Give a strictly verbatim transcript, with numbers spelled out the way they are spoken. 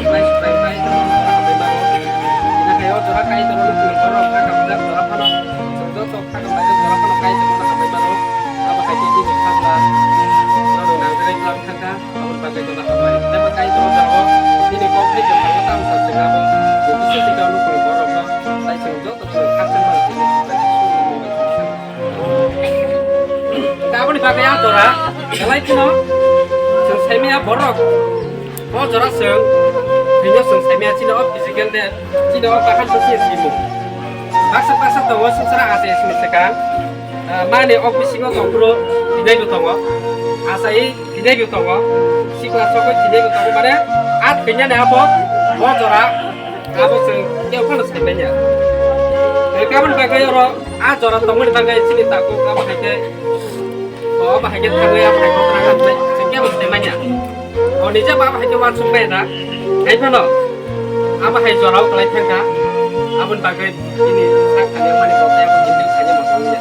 Bai, bai, bai, bai, bai, bai. Ina khe o jora Kaitor no borok kha kha jora phano, joto kha kha jora phano Kaitor no hambai mano. Abo hai khe bini khakla, borok nang jagwi tlang thang kha, abo bagwi joto hambai. Tei bo Kaitor jora o bini kok hai khe tamo tamo sa se abo, bo bisi se kau nukung borok no, tai se joto khakchangma se. Aboni bagwi a jora belai kheno chwng saimaya borok. O jora chwng thwino chwng saimaya chini o physical de, chini o bahan to se simo. Baksa baksa tongo swngchara ase sini swkang. Ah, mani o bisingo tongphuru thinai bo tongo. Asai thinai bo tongo. Sikla sokoi thinai bo tongo. Mane a thwinani abo o jora abo chwng kebo phano saimanya. Tei kaboni bagwi oro a jora tongmani bagwi chini takhuk abo hai khe, o abo hai khe thangwi abo hai khe thangwi chwng kebo saimanya. O nija ba abo hai khe uansuk maya da. Hai phano abo hai jorao kwlai thangkha. Aboni bagwi bini sak thani mani bo tei abo bini thani mo tongya.